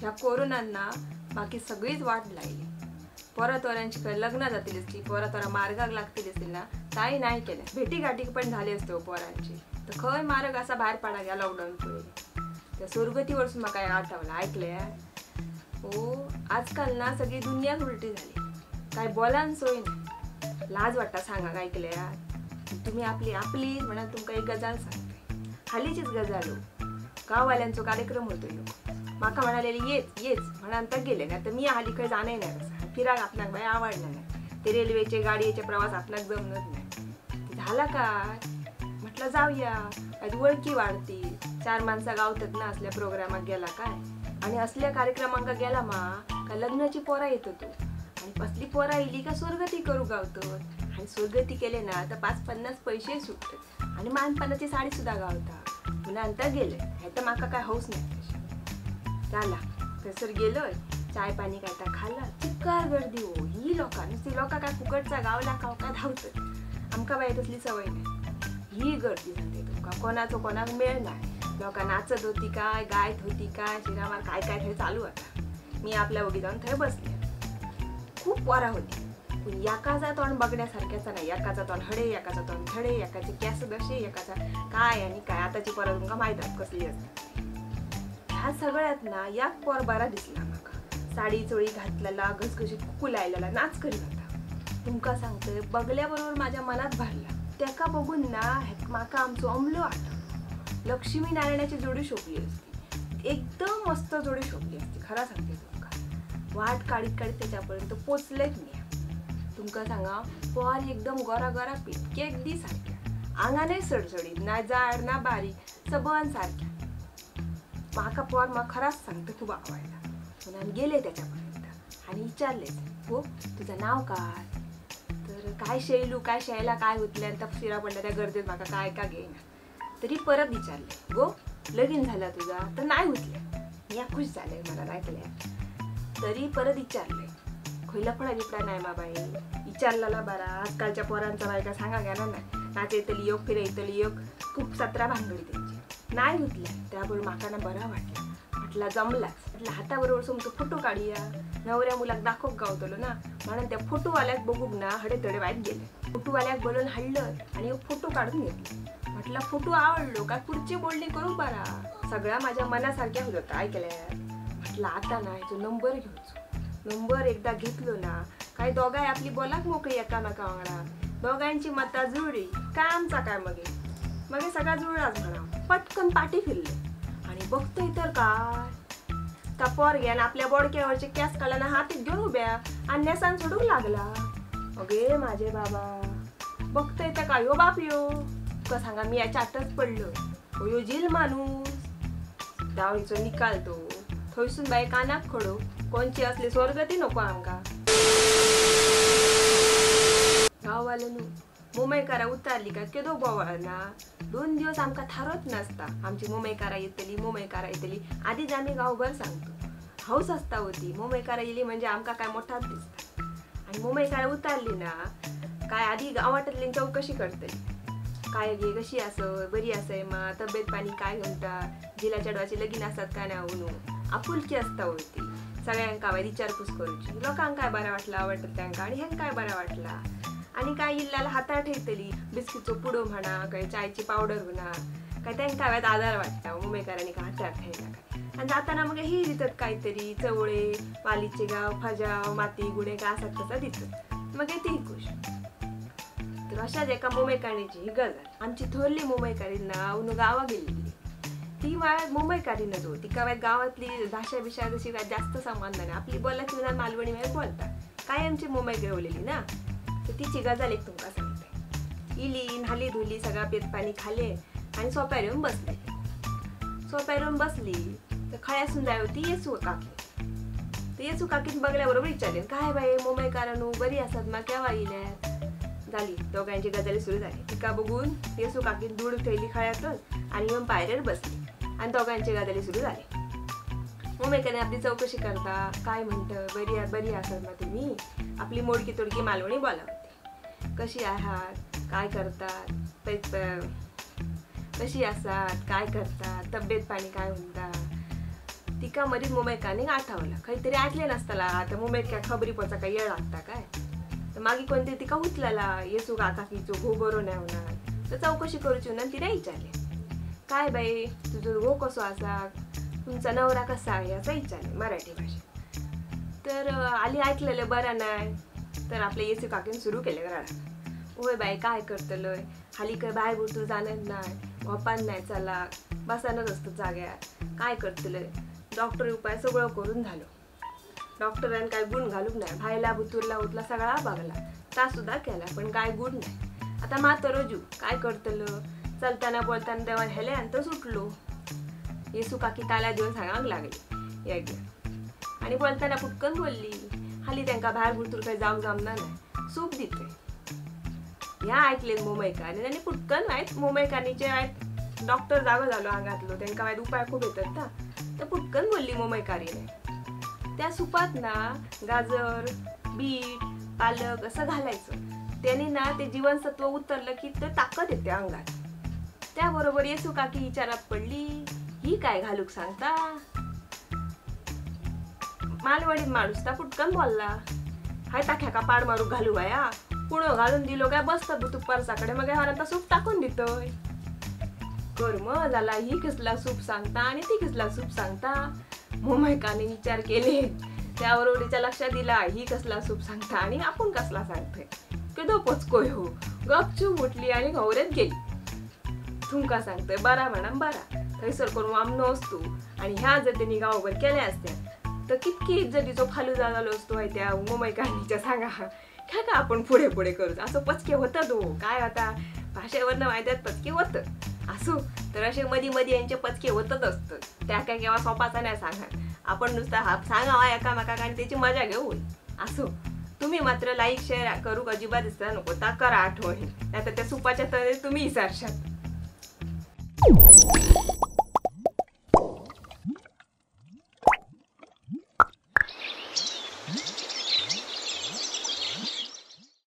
ह्या कोरोनांना बाकी सगळीच वाट लायली. पोरा तोरांची खंय लग्न जातली असती, पोरा तोरा मार्गाक लागतली असतील ना, ताई नाही केले. भेटीगाठी पण झाली असते पोरांची. तर खंय मार्ग असा भायर पडा ह्या लॉकडाऊन पयलीं. त्या सुरगती वरसून म्हाका आठवलं ऐकले. हो आजकाल ना सगळी दुनियाच उलटी झाली, काय बोलान सोय नाही. लाज वाटता सांगा ऐकल्या. तुम्ही आपली आपली म्हणा तुमका एक गजाल सांगते, हालीचीच गजाल. हो गाववाल्यांचो कार्यक्रम होतो ह्यो, म्हाका म्हणालेली येच येच म्हणान तर गेले ना. तर मी हाली खंय जाणय नाही, कसं फिराक आपणाक बाय आवडणार नाही, ते रेल्वेचे गाडयेचे प्रवास आपणाक जमत नाही. झाला काय म्हटलं जाऊया, वळखी वाढती, चार माणसं गावतात ना असल्या प्रोग्रामाक गेला काय. आणि असल्या कार्यक्रमांका गेला मा का लग्नाची पोरा येत होतो, आणि असली पोरा इली का स्वर्गती करू गावतो. आणि स्वर्गती केले ना तर 5-50 पैसे सुटतात आणि मानपानाची साडी सुद्धा गावता. पुन्हा अंतर गेले नाही तर माका काय हौस नाही तशी. झाला थंयसर गेलोय, चाय पाणी काय तर खाला. चिक्कार गर्दी हो ही लोकां, नुसती लोकां काय फुकटचा गावला काव काय धावतात. आमकां बाई तसली सवय नाही. ही गर्दी सांगते तुमकां, कोणाचो कोणाक मेळ नाही. लोकां नाचत होती काय, गायत होती काय, शिरामार काय काय थंय चालू आता. मी आपल्या वगी जाऊन थंय बसले. खूप पोरा होती, पण एकाचा तोंड बघण्यासारख्याचा नाही. एकाचा तोंड हडे, एकाचा तोंड थडे, एकाचे केस दशे, एकाचा काय आणि काय. आताची पोरं तुमका माहीत आहात कसली असतात. ह्या सगळ्यात ना एक पोर बरा दिसला म्हाका, साडी चोळी घातलेला, घसघशीत कुकू लायलेला, नाच करीत होता. तुमका सांगते बघल्याबरोबर माझ्या मनात भरला. त्याका बघून ना म्हाका आमचो अमलो आठवलो. लक्ष्मी नारायणाची जोडी शोभली असती, एकदम मस्त जोडी शोभली असती. खरा सांगते तुमका, वाट काढीत काढीत त्याच्यापर्यंत पोचलेच मी. तुमका सांगा पोर एकदम गोरा गोरा पीठ, केक दी सारख्या, आंगानय सडसडीत ना, जाड ना बारीक, सबन सारख्या. म्हाका पोर म्हाका खराच सांगता खूप आवडला. म्हणून गेले त्याच्यापर्यंत आणि विचारलेच, हो तुझं नाव काय? तर काय शैलू काय शैला काय होतले आणि तपशिरा पडल्या त्या गर्दीत म्हाका काय का घेईना. तरी परत विचारले, गो लगीन झाला तुझा? तर नाही होतले. मी खुश झाले मला ऐकल्या. तरी परत विचारले, खंय लफडा बिपडा नाही मा बाई? विचारलेला बरा. आजकालच्या पोरांचा बायका सांगा घ्या ना, नाच येतली योग, फिर येतली योग, खूप 17 भानगडी त्यांची. नाही होतल्या. त्याबरोबर म्हाका ना बरा वाटला, म्हटला जमलाच. म्हटलं हाताबरोबर सोमतो फोटो काढूया, नवऱ्या मुलाक दाखोवंक गावतलो ना म्हणून त्या फोटोवाल्याक बघूक ना हडे तडे वायत गेले. फोटोवाल्याक बोलून हाडलं आणि फोटो काढून घेतले. म्हटलं फोटो आवडलो काय पुढची बोलणी करू बरा. सगळा माझ्या मनासारख्या होत होता ऐकल्या. म्हटलं आता ना ह्याचो नंबर घेवचो. नंबर एकदा घेतलो ना काय दोघाय आपली बोलाक मोकळी एकामेका वांगडा, दोघांची मता जुळली काय आमचा काय मगे मगे सगळा जुळलाच म्हणा. पटकन पाठी फिरले आणि बघतोय तर काय त्या पोरग्यान आपल्या बोडक्यावरचे केस काढला हातीत घेऊन उभ्या आणि नेसान सोडूक लागला. अगे माझे बाबा, बघतोय तर काय यो बाप यो. तुका सांगा मी याच्या आतच पडलो. हो यो झील माणूस दावणीचो निकाल तो थंयसून बाई कानाक खडो. कोणची असली स्वर्गती नको आमका. गाववाल्यानू मुंबईकारा उतारली काय केदो बोवाळ ना. 2 दिवस आमका थारोच नसता. आमची मुंबईकारा येतली, मुंबईकारा येतली आधीच आम्ही गावभर सांगतो. हौस असता होती मुंबईकारा येली म्हणजे आमका काय मोठाच दिसता. आणि मुंबईकारा उतारली ना काय आधी गावातली चौकशी करतली, काय गे कशी असं, बरी असय मा, तब्येत पाणी काय म्हणता, जिला चेडवाची लगीन असतात काय ना म्हणू. आपुलकी असता होती सगळ्यांका बाय विचारपूस करूची. लोकांक काय बरं वाटला आवडतं त्यांका आणि ह्यांक काय बरं वाटला. आणि काय इल्ल्याला हातात ठेवतली बिस्किटचो पुडो म्हणा, काय चायची पावडर म्हणा, काय त्यांका व्यात आधार वाटता मुंबईकारांनी काय हातात ठेवला काय. आणि जाताना मग ही दितात काहीतरी चवळे, वालीचे गाव, फजाव, माती गुणे काय असतात तसा दितात, मग ती खुश. तर अशाच एका मुंबईकारणीची ही गजाल. आमची थोरली मुंबईकारीण ना उन्हू गावा गेलेली. ती मुंबईकारीणच हो, तिका गावातली भाषा बिषा जशी काय जास्त संबंध नाही, आपली बोलाची ना मालवणी मध्ये बोलतात. काय आमची मुंबई गिरवलेली ना. तर तिची गजाल एक तुमका सांगते. इली न्हाली धुली सगळा पेत पाणी खाले आणि सोप्यार येऊन बसली. सोप्यार येऊन बसली तर खळ्यासून जाय होती येसू काकी. तर येसू काकीन बघल्याबरोबर विचारले, काय बाई मुंबईकारांनो बरी असत मा, केव्हा इल्यात? झाली दोघांची गजाली सुरू झाली. तिका बघून येसू काकीन दूड ठेवली खळ्यातच आणि येऊन पायऱ्यावर बसली आणि दोघांची गजाली सुरू झाली. मुंबईकारांनी आपली चौकशी करता, काय म्हणतं, बरी बरी असत ना तुम्ही? आपली मोडकी तोडकी मालवणी बोलावते, कशी आहात, काय करतात, कशी आसात, काय करतात, तब्येत पाणी काय म्हणता. तिका मदींच मुंबयकान्नीक आठवला खंय तरी ऐकले नसताला आता मुंबईत काय खबरी पोचा काय येळ लागता काय. तर मागीर कोणतरी तिका उचलला येसू काकीचो घो बरो नाही होणार तर चौकशी करूची ना तिने विचारले काय बाई तुझो घो कसो आसा तुमचा नवरा कसा आहे असं विचारले मराठी भाषेत. तर आली ऐकलेलं बरं नाही तर आपल्या येसू काकीन सुरू केले रडाक ओय बाई काय करतलय हाली काय बाय बुतूर जाणत नाही घोपान नाही चला बसानच असतो जाग्यार काय करतलय. डॉक्टर उपाय सगळं करून झालो डॉक्टरान काय गुण घालूक नाही भायला बुतुरला उतला सगळा बघला ता सुद्धा केला पण काय गुण नाही. आता म्हातारो जीव काय करतलं चलताना बोलताना देवान हेले आणि तो सुटलो. येसू काकी ताला देऊन सांगांक लागली या आणि बोलताना पुटकन बोलली हाली त्यांका भायर बुतूर काय जावंक जमना नाही सूप दिते. ह्या ऐकले मुंबयकान्नी आनी पुटकन मागीर मुंबयकान्नीचे मागीर डॉक्टर जागो जालो आंगांतलो तेंका मागीर उपाय खूब येतात ता तर पुटकन बोलली मुंबयकारीने त्या सुपात ना गाजर बीट पालक असं घालायचं त्याने ना ते जीवनसत्व उतरलं की ते ताकद येते अंगात. त्याबरोबर येसू काकी विचारात पडली ही काय घालूक सांगता. मालवडीत माणूस ता पुटकन बोलला हाय ताख्याका पाड मारू घालू बाया कुणो घालून दिलो काय बसता तू परसाकडे मग ह्या सूप टाकून देतोय. कर्म झाला ही कसला सूप सांगता आणि ती कसला सूप सांगता. मुंबईकाने विचार केले त्याबरोबर तिच्या लक्षात दिला ही कसला सूप सांगता आणि आपण कसला सांगतोय. केदो पचकोय हो गपचूप उठली आणि घवरेत गेली. तुमका सांगतोय बरा म्हणा बरा थंयसर करून वामनो असतो आणि ह्या जर त्यांनी गावभर केल्या असत्या तर कितकी इज्जतीचो फालुदा झालो असतो त्या मुंबईकानीच्या. सांगा काय का आपण पुढे पुढे करू असं पचके होतं तो काय आता भाषेवरनं माहिती पचके होतं असो. तर असे मधी मधी यांचे पचके होतच असतं त्या काय केव्हा सोपाचा नाही सांगा आपण नुसता हा सांगावा एकामेकाक आणि त्याची मजा घेऊ असो. तुम्ही मात्र लाईक शेअर करू अजिबात दिसता नको ता करा आठवण नाही तर त्या सुपाच्या तरी तुम्ही विसरशात.